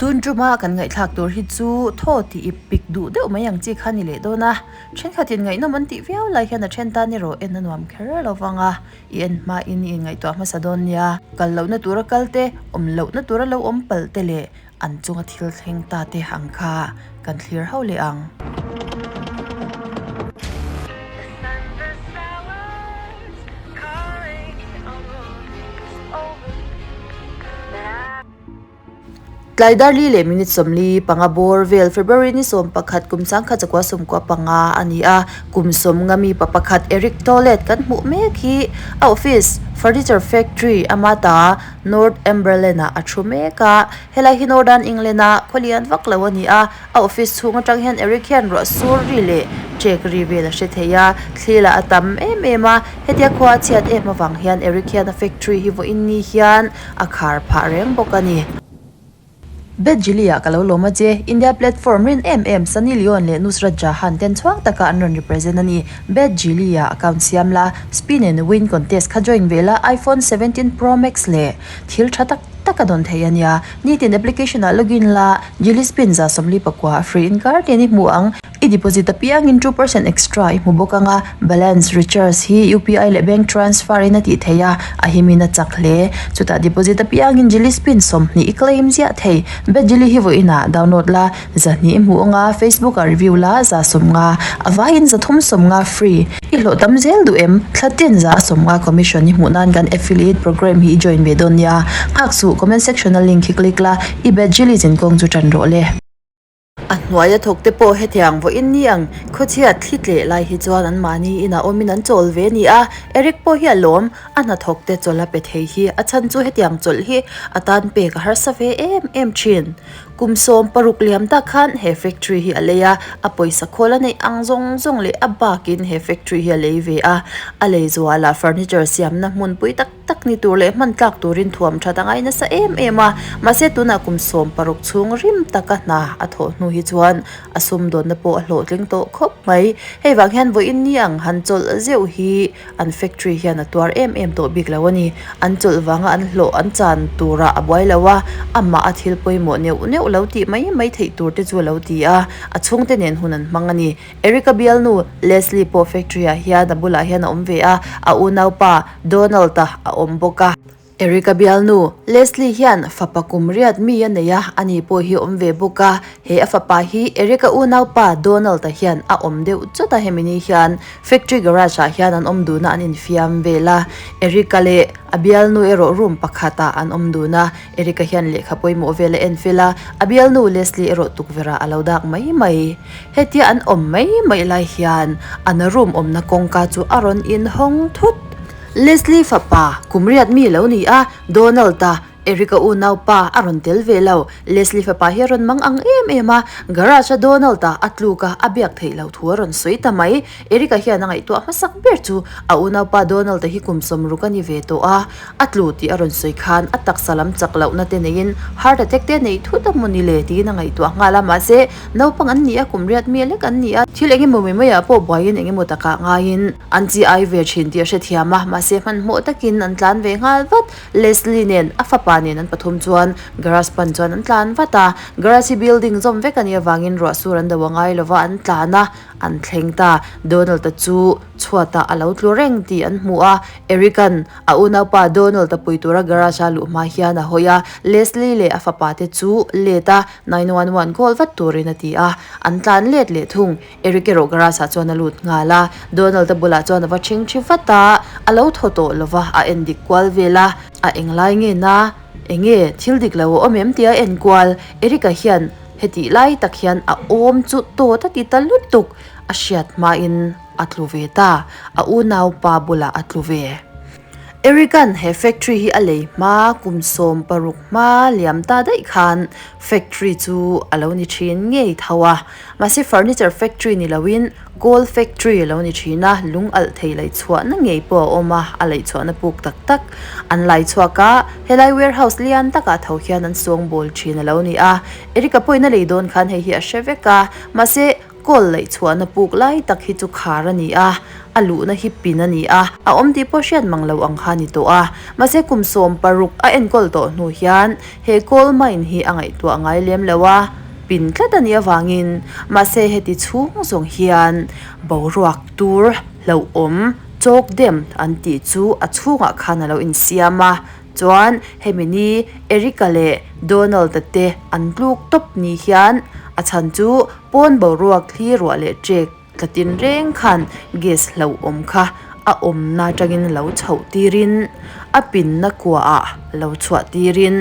Tun tuma kan ngaihthlak tur hi chu thaw tih ip pik duh deuh mai ang chi kha ni leh dawn a, thenkhatin ngaihnawm an tih viau lai hian a then tan erawh en a nuam kher lo vang a, i en hmain i inngaihtuah hmasa dawn nia. Kal lohna tura kal te, awm lohna tura lo awm palh te leh an chunga thil thleng ta te ang kha kan thlir ho leh ang. Tlai Darli leh minute 45 bawr vel February ni 11 kum 1995 a ni a, kum sawmnga mi pa pakhat Eric Tolet kan hmuh mek hi a office furniture factory ama ta Northumberland-ah a thu mek a, helai hi Northern England-a khaw lian vak lo a ni a, a office chhung atang hian Eric hian ruah sur ri leh ṭek ri vel a hre thei a, thli lah a tam em em a, hetia khua a chhiat em avang hian Eric hian a factory hi vawiin ni hian a khar phah reng bawk a ni. Betjili-ah ka lo lawm a che, India platform rin em em Sunny Leone leh Nusrat Jahan ten chhuang taka an rawn represent a ni. Betjili-ah account siam la, spin and win contest kha join ve la, iPhone 17 Pro Max leh thil tha tak tak a dawn thei a nia. Nitin application ah login la, Jili spin 44 a free in kar tin i hmu ang. I deposit apiangin 2% extra i hmu bawk ang a, balance recharge hi UPI leh bank transfer in a tih theih a, a himin a chak hle. Chutah deposit apiangin Jili spin 20 i claim ziah thei. Bet Jili hi vawiinah download la, 200 i hmu ang a, Facebook ah review la, 150, a vaiin 350 free. I hlawh tam zel duh em? Thla tin 150 commission i hmuh nan kan affiliate program hi i join ve dawn nia. Nghak suh, comment section a link hi click la, i bet Jili zinkawng chu tan rawh le. A hnuaia thawk te pawh hetiang vawiin ni ang khawchhiat thli tleh lai hi chuan an mahni inah awmin an chawl ve a ni a, Eric pawh hi a lawm, a hnathawk te chawlh a pe thei hi a chhan chu hetiang chawlh hi a tan pek a harsa ve em em thin. Kum 16 liam tak khan he factory hi a lei a, a pawisa khawl a neih ang zawng zawng leh a bakin he factory hi a lei ve a, a lei zualah furniture siamna hmunpui tak tak ni tur leh hman tlak turin thuam that a ngai nasa em em a, mahse tunah kum 16 chhung rim taka hna a thawh hnu hi chuan a sumdawnna pawh a hlawhtling tawh khawp mai. Hei vang hian vawiin ni ang han chawlh zeuh hi an factory hian a tuar em em tawh bik lo a ni. An chawlh vanga an hlawh an chan turah a buai lo a, amah a thil pawimawh neuh neuh lo tih mai mai theih tur te chu a lo ti a, a chhungte nen hun an hmang a ni. Erica bialnu Leslie pawh factory ah hian a bulah hian a awm ve a, a unaupa Donald-a a awm bawk a. Erica bialnu Leslie hian fapa kum riat mi a nei a, ani pawh hi a awm ve bawk a. He a fapa hi Erica unaupa Donald-a hian a awm deuh chawt a, hemi ni hian factory garage ah hian an awm dun a, an infiam vel a. Erica leh a bialnu erawh room pakhat ah an awm dun a, Erica hian lehkha pawimawh vel a en fel a, a bialnu Leslie erawh tukverh ah a lo dak mai mai. Hetia an awm mai mai lai hian an room awmna kawngka chu a rawn inhawng thut. Leslie fapa kum riat mi lo ni a, Donald-a, Eric-a unaupa a rawn tel ve lo. Leslie fapa hi a rawn mang ang em em a, garage-a Donald-a a tluk a, a biak theih loh thu a rawn sawi ta mai. Eric-a hian a ngaihtuah hmasak ber chu a unaupa Donald-a hi kum 60 a ni ve tawh a, A tlu tih a rawn sawi khan a taksa lam chak lohna te neiin heart attack te nei thut a maw ni le tiin a ngaihtuah nghal a, mahse naupang an ni a, kum riat mi lek an ni a, thil eng emaw mai maiah pawh buaiin eng emaw takah ngaiin an chi ai ve thin tih a hrethiam a, mahse hmanhmawh takin an tlan ve nghal vat. Leslie nen a fapa nen an pathum chuan garage pan chuan an tlan vat a, garage hi building zawm vek a nih avangin ruah sur an do a ngai lova an tlan a, an thleng ta. Donald-a chu chhuatah a lo tlu reng tih an hmu a, Eric-a'n a unaupa Donald-a pui tura garage-a luh hma hian a hawi a, Leslie leh a fapa te chu let a, 911 call vat turin a ti a, an tlan let leh thung. Eric erawh garage-ah chuan a lut nghal a, Donald-a bulah chuan a va ṭhing ṭhi vat a, a lo thaw tawh lo va, a en dik kual vel a, a englai nge na, enge thil dik lo a awm em tia en kual, Eric-a hian hetih lai tak hian a awm chu tawt a ti ta lutuk, a hriat hmain. A tlu ve ta, a unaupa bulah a tlu ve. Eric-a'n he factory hi a lei hma kum 16 hma liam ta daih khan factory chu a lo ni thin ngei tho a. Mahse furniture factory ni loin coal factory a lo ni thin a, lung alh thei laihchhuahna ngei pawh a awm a, a laihchhuahna puk tak tak an lai chhuak a, helai warehouse lian takah tho hian an sawngbawl thin a lo ni a. Eric-a pawhin a lei dawn khan hei hi a hre vek a, mahse. Coal laih chhuahna puk lai tak hi chu khar a ni a, a luhna hi pin a ni a, a awm tih pawh hriat mang lo ang kha a ni tawh a. Mahse kum 16 a enkawl tawh hnu hian he coal mine hi a ngaihtuah ngai lem lo a, pin tlat a nih avangin mahse heti chhung zawng hian boruak tur hlauhawm chalk dam an tih chu a chhungah khan a lo insiam a. Chuan hemi ni Eric-a leh Donald-a te an tluk tawp ni hian a chhan chu pawn boruak thli ruah leh ṭek tla tin reng khan gas hlauhawm kha a awmna atangin lo chhoh tirin a pinna kuaah lo chhuah tirin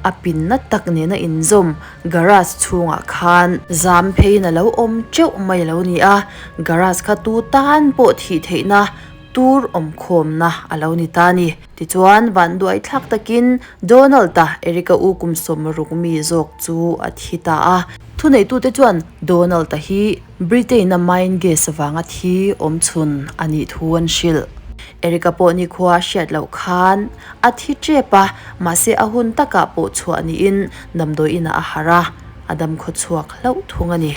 a pinna tak nena inzawm garage chhungah khan zam pheiin a lo awm teuh mai a lo ni a, garage kha tu tan pawh thih theihna tur awmkhawmna a lo ni ta a ni. Tichuan, vanduai thlak takin Donald-a Eric-a u kum 60 mi zawk chu a thi ta a. Thuneitute chuan Donald-a hi Britain-a mine gas vanga thi awm chhun a nih thu an hrilh. Eric-a pawh nikhua a hriat loh khan a thi tep a, mahse a hun takah pawh chhuah niin damdawi inah a harh a, a damkhaw chhuak hlauh thung a ni.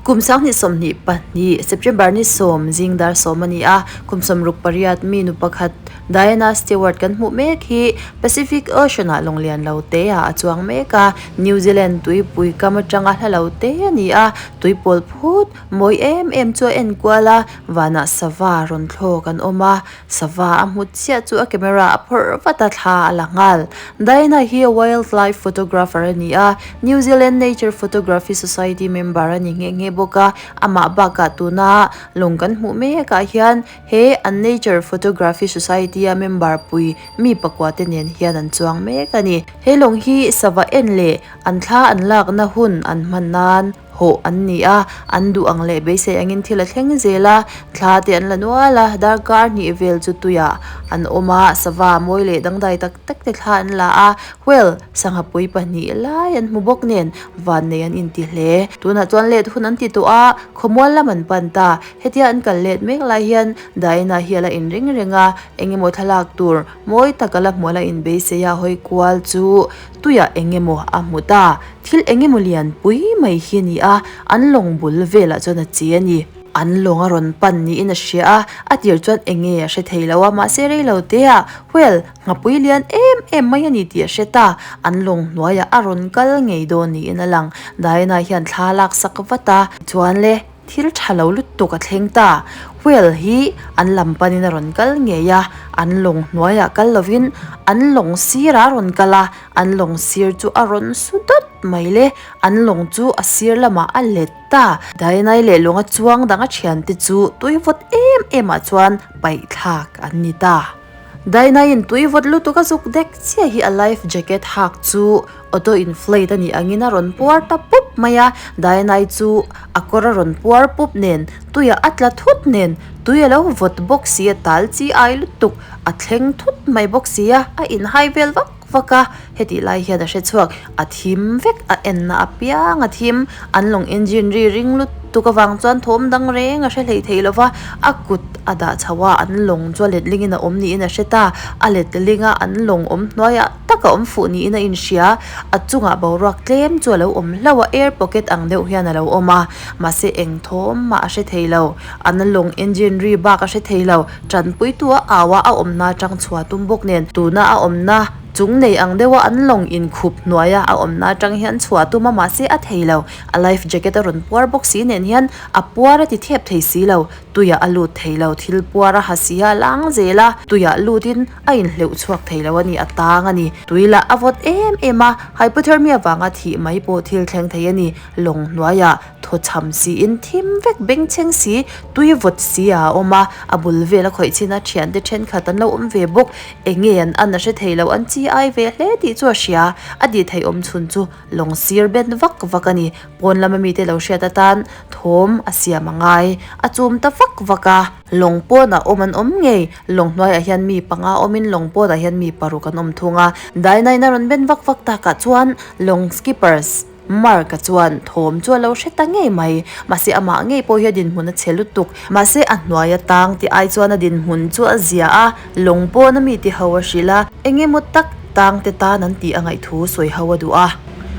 Kum 2022 September ni 10 zing dar 10 a ni a, kum 68 mi nu pakhat Diana Stewart kan hmuh mek hi Pacific Ocean ah lawng lian lo te ah a chuang mek a, New Zealand tuipui kam atanga hla lo te a ni a, tuipawl phut mawi em em chu a en kual a, vanah sava rawn thlawk an awm a, Sava a hmu chiah chu a camera a phawrh vat a, thla a la nghal. Diana hi wildlife photographer a ni a, New Zealand Nature Photography Society member a ni nghe nghe bawk a. Amah bakah tuna lawng kan hmuh mekah hian he an Nature Photography Society a member pui mi pakua te nen hian an chuang mek a ni. He lawng hi sava en leh an thla an lakna hun an hman nan hawh an ni a, an duh ang leh beisei angin thil a thleng zel a, thla te an la nual a, darkar hnih vel chu tuiah an awm a, sava mawi leh dangdai tak tak te thla an la a, whale sangha pui pahnih lai an hmu bawk nen vannei an inti hle. Tunah chuan let hun an ti tawh a, khawmual lam an pan ta, hetia an kal let mek lai hian Diana hi a la inring reng a, eng emaw thlalak tur mawi tak a la hmuh a la inbeisei a, hawi kual chu tuiah eng emaw a hmu ta. Thil eng emaw lian pui mai hi a ni a, an lawng bul velah chuan a che a ni. An lawng a rawn pan niin a hria a, a tir chuan eng nge a hre thei lo a, mahse rei lo te ah whale nghapui lian em em mai a ni tih a hre ta. An lawng hnuaiah a rawn kal ngei dawn niin a lang. Diana hian thla lak sak vat a, chuan le thil tha lo lutuk a thleng ta. Whale hi an lam panin a rawn kal ngei a, an lawng hnuaiah kal lovin an lawng sirah a rawn kal a, An lawng sir chu a rawn su dawt mai le, an lawng chu a sir lamah a let ta. Dainai leh lawnga chuang dang a thiante chu tui vawt em em ah chuan paih thlak an ni ta. Dainaiin tui vawt lutuk a zuk dek chiah hi a life jacket hak chu auto inflate a nih angin a rawn puar ta pup mai a, Dainai chu a kawr a rawn puar pup nen tuiah a tla thut nen tui a lo vawt bawk si a tal chi ai lutuk a thleng thut mai bawk si a, a inhai vel vak vak a, hetih lai hian a hre chhuak, a thim vek, a enna apiang a thim, an lawng engine ri ring lutuk avang chuan thawm dang reng a hre hlei thei lo va, a kut a dah chho a, an lawng chu a letlingin a awm niin a hre ta, a letling a, an lawng awm hnuaiah tak a awm fuh niin a inhria, a chungah boruak tlem chu a lo awm hlauh a, air pocket ang deuh hian a lo awm a, mahse eng thawm mah a hre thei lo, an lawng engine ri bak a hre thei lo. Tanpuitu a au a, a awmna atang chhuah tum bawk nen tuna a awmna chung nei ang deuha an lawng inkhup hnuaia a awmna atang hian chhuah tum a mahse a thei lo. A life jacket a rawn puar bawk si nen hian a puar a ti thep thei si lo, tuiah a lut thei lo, thil puar a ha si a lang zel a, tuiah lutin a inhleuh chhuak thei lo a ni, a tang a ni. Tui lah a vawt em em a, hypothermia vanga thih mai pawh thil thleng thei a ni, lawng hnuaiah Thaw chham siin thim vek bengchheng si, tui vawt si a awm a, a bul vel a khawih chin a thiante thenkhat an lo awm ve bawk. Eng nge an an a hre thei lo, an chi ai ve hle tih chu a hria. A tih theih awm chhun chu lawng sir ben vak vak a ni. Pawn lama mite lo hriat atan thawm a siam a ngai. A chum ta vak vak a. Lawng pawnah awm an awm ngei. Lawng hnuaiah hian mi panga awmin lawng pawnah hian mi paruk an awm thung a. Dainain a rawn ben vak vak takah chuan lawng skippers. Mark-a chuan thawm chu a lo hre ta ngei mai. Mahse amah ngei pawh hi a dinhmun a chhe lutuk. Mahse a hnuai a tang tih ai chuan a dinhmun chu a zia a, lawng pawn a mi ti ho a hrilh a, eng emaw tak tang te tan an tih a ngaihthu sawi ho a duh a.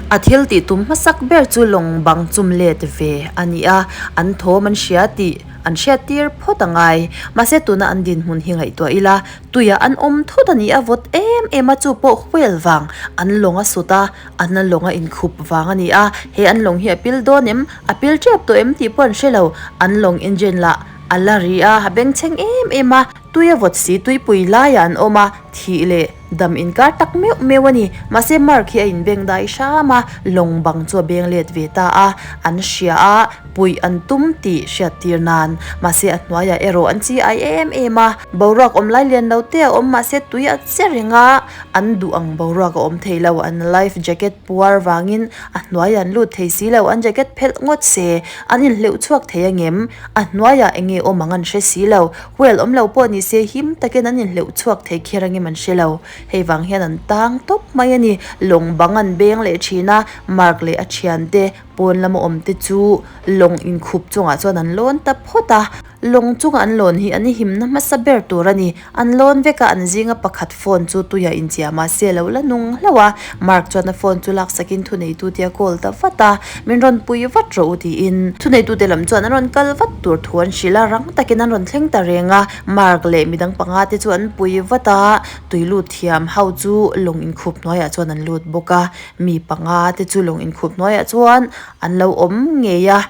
A thil tih tum hmasak ber chu lawng bang chum let ve a ni a, an thawm an hria tih an hriat tir phawt a ngai. Mahse tuna an dinhmun hi ngaihtuah ila, tuiah an awm thut a ni a, vawt em em a, chu pawh whale vang an lawng a sut a, an lawng a inkhup vang a ni a, he an lawng hi a pil dawn em, a pil tep tawh em tih pawh an hre lo, an lawng engine lah a la ri a, a bengchheng em em a, tui a vawt si tuipui laiah an awm a, thih leh dam inkar tak meuh meuh a ni, mahse Mark hi a inbeng dai hram a, lawng bang chu a beng let ve ta a, an hria a, puih an tum tih hriat tir nan, mahse a hnuaiah erawh an chi ai em em a, boruak awm lai lian lo te a awm mahse tui a che reng a, An duh ang boruak a awm thei lo, an life jacket puar vangin a hnuai an lut thei si lo, an jacket phelh ngawt se an inhleuh chhuak thei angem? A hnuaiah eng nge awm ang an hre si lo, whale awm lo pawh ni se him takin an inhleuh chhuak thei kher angem an hre lo. Hei vang hian an tang tawp mai a ni, lawng bang an beng leh thin a, Mark leh a thiante pawn lama awm te chu lawng inkhup chungah chuan an lawn ta phawt a. Lawng chunga an lawn hi an himna hmasa ber tur a ni. An lawn vek a, an zinga pakhat phone chu tuiah inchiah mahse a lo la nung hlauh a. Mark chuan a phone chu laksakin thuneitute a call ta vat a, Min rawn pui vat rawh u tiin. Thuneitute lam chuan an rawn kal vat tur thu an hrilh a, rang takin an rawn thleng ta reng a. Mark leh midang panga te chu an pui vat a, tui lut thiam ho chu lawng inkhup hnuaiah chuan an lut bawk a. Mi panga te chu lawng inkhup hnuaiah chuan an lo awm ngei a.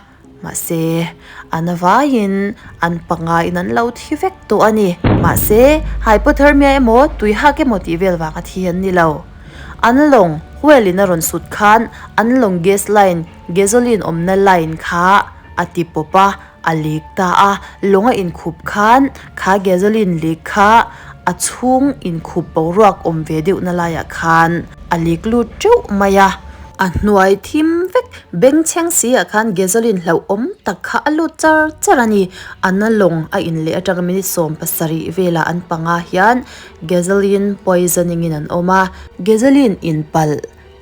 Mahse, an avaiin an pangaiin an lo thi vek tawh a ni. Mahse, hypothermia emaw, tui hak emaw tih vel vanga thi an ni lo. An lawng, whale in a rawn sut khan an lawng gas line, gasoline awmna line kha a ti pawp a, a leak ta a. Lawng a inkhup khan kha gasoline leak kha a chhung inkhup boruak awm ve deuhna laiah khan a leak lut teuh mai a. A hnuai thim vek Bengchheng si ah khan gasoline hlauhawm tak kha a lut char char a ni. Anna lawng a in leh atanga minute 70 velah an panga hian gasoline poisoning in an awm a. Gasoline in palh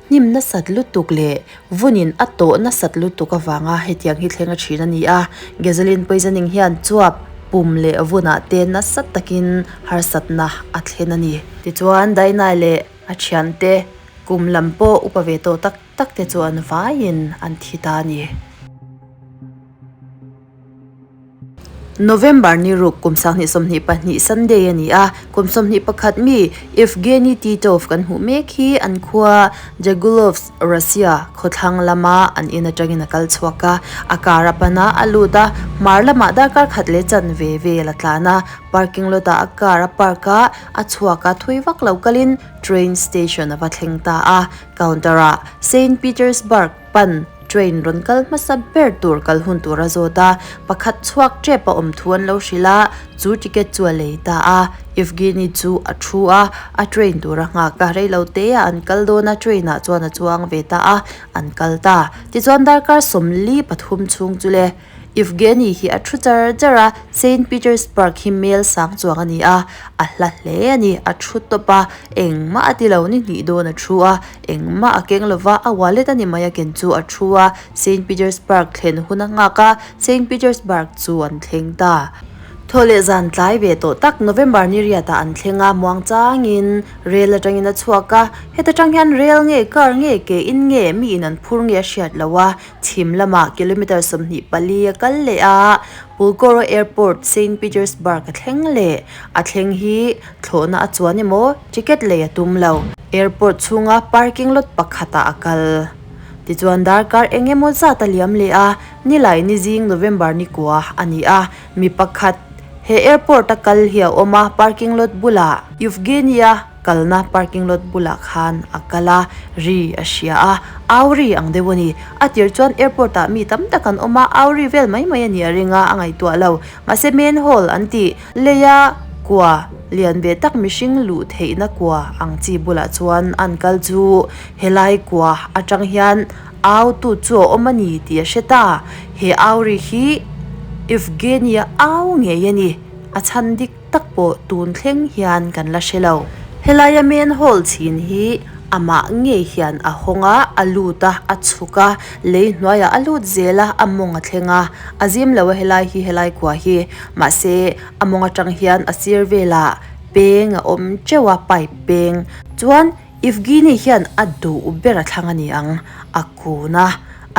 hnim nasat lutuk leh vun in a tawh nasat lutuk avanga hetiang hi thleng a thin a ni a. Gasoline poisoning hian chuap, pum leh vun ah te nasa takin harsatna a thlen a ni. Tichuan Dainai leh a thiante kum lam pawh upa ve tawh tak tak te chu an vaiin an thi ta a ni. November ni ruk kum 2022 Sunday a ni a, kum 21 mi Evgeny Titov kan hmuh mek hi an khua Zhagulovsk, Russia khawthlang lama an in atangin a kal chhuak a, a car a pan a, a lut a, hmar lamah darkar khat leh chanve vel a tlan a, parking lot ah a car a park a, a chhuak a, thui vak lo kalin train station a va thleng ta a. Counter ah Saint Petersburg pan train rawn kal hmasa ber tur kal hun tur a zawt a, pakhat chhuak tep a awm thu an lo hrilh a, chu ticket chu a lei ta a. Evgeny chu a thu a, a train tur a nghak a, rei lo te ah an kal dawn a, train ah chuan a chuang ve ta a, an kal ta. Tichuan darkar 43 chhung chu le. Evgeny hi a thu char char a, Saint Petersburg hi mel sang chuang a ni a, a hla hle a ni, a thu tawp a, engmah a ti lo ni hnih dawn a thu a, engmah a keng lo va, a wallet a ni mai a ken chu a thu a, Saint Petersburg thlen hun a nghak a, Saint Petersburg chu an thleng ta. Thaw leh zan tlai ve tawh tak November ni riatah an thleng a, muang changin rel atangin a chhuak a, heta tang hian rel nge car nge ke in nge mi in an phur nge a hriat loh a, Chhim lamah kilometre 24 a kal leh a, Pulkoro Airport, Saint Petersburg a thleng leh. A thleng hi thlawhna a chuan emaw ticket lei a tum lo. Airport chhunga parking lot pakhatah a kal. Tichuan darkar eng emaw zat a liam leh a, nilai ni zing November ni kua a ni a, mi pakhat he airport a kal hi a awm a, parking lot bulah Yevgenia Kalna parking lot bulah khan a kal a, ri a hria a, au ri ang deuh a ni. A tir chuan airport ah mi tam tak an awm a, au ri vel mai mai a nih a ring a, a ngaihtuah lo. Mahse main hall an tih leia kua lian ve tak mihring luh theihna kua ang chi bulah chuan an kal chu helai kua atang hian au tu chu a awm a ni tih a hre ta. He au ri hi Evgenia au ngei a ni, a chhan dik. tak pawh tun thleng hian kan la hre lo. Helaia main hall chhin hi amah ngei hian a hawng a, a lut a, a chhuk a, lei hnuaiah a lut zel a, a mawng a thleng a, a zim lo a helai hi helai kua hi. Mahse, a mawng atang hian a sir velah peng a awm teuh a, pipe peng. Chuan. Evgeny hian a duh ber a thlang a ni ang. A kun a,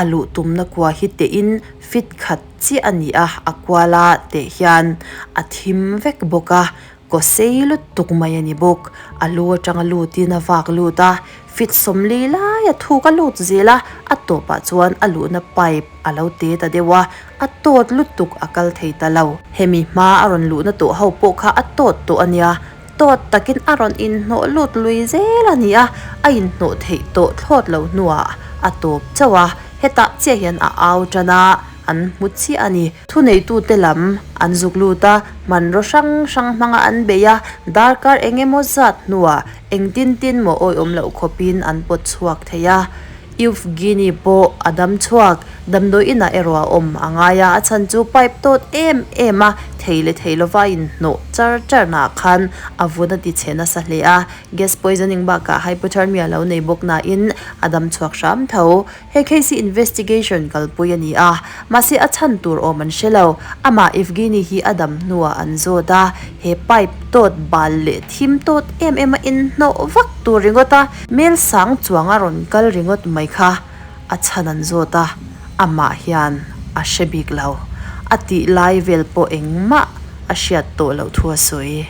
a luh tumna kua hi tehin fit khat chiah a ni a, a kuala teh hian a thim vek bawk a, kaw sei lutuk mai a ni bawk. A lu atanga lutin a vak lut a, fit sawmli lai a thuk a lut zel a, a tawpah chuan a luhna pipe a lo te ta deuh a, a tawt lutuk a kal thei ta lo. Hemi hma a rawn luhna tawh ho pawh kha a tawt tawh a nia, tawt takin a rawn inhnawh lut lui zel a ni a, a inhnawh theih tawh thlawt lo hnuah a tawp chauh a, hetah chiah hian a au tan a, an hmu chiah a ni. Thuneitute lam an zuk lut a, hmanraw hrang hrang hmanga an bei a, darkar eng emaw zat hnuah engtin tin maw awihawm loh khawpin an pawt chhuak thei a. Yevgeny pawh a dam chhuak, damdawi inah erawh a awm a ngai a, a chhan chu pipe tawt em em a, thei leh thei lova a inhnawh char char naah khan a vun a ti chhe nasa hle a, gas poisoning bakah hypothermia lo nei bawk nain a dam chhuak hram tho. He case hi investigation kalpui a ni a, mahse a chhan tur awm an hre lo. Amah Yevgeny hi a dam hnuah an zawt a, he pipe tawt bal leh thim tawt em em a inhnawh vak tur ringawt a, Mel sang chuang a rawn kal ringawt mai kha a chhan an zawt a, amah hian a hre bik lo. A tih lai vel pawh engmah a hriat tawh loh thu a sawi.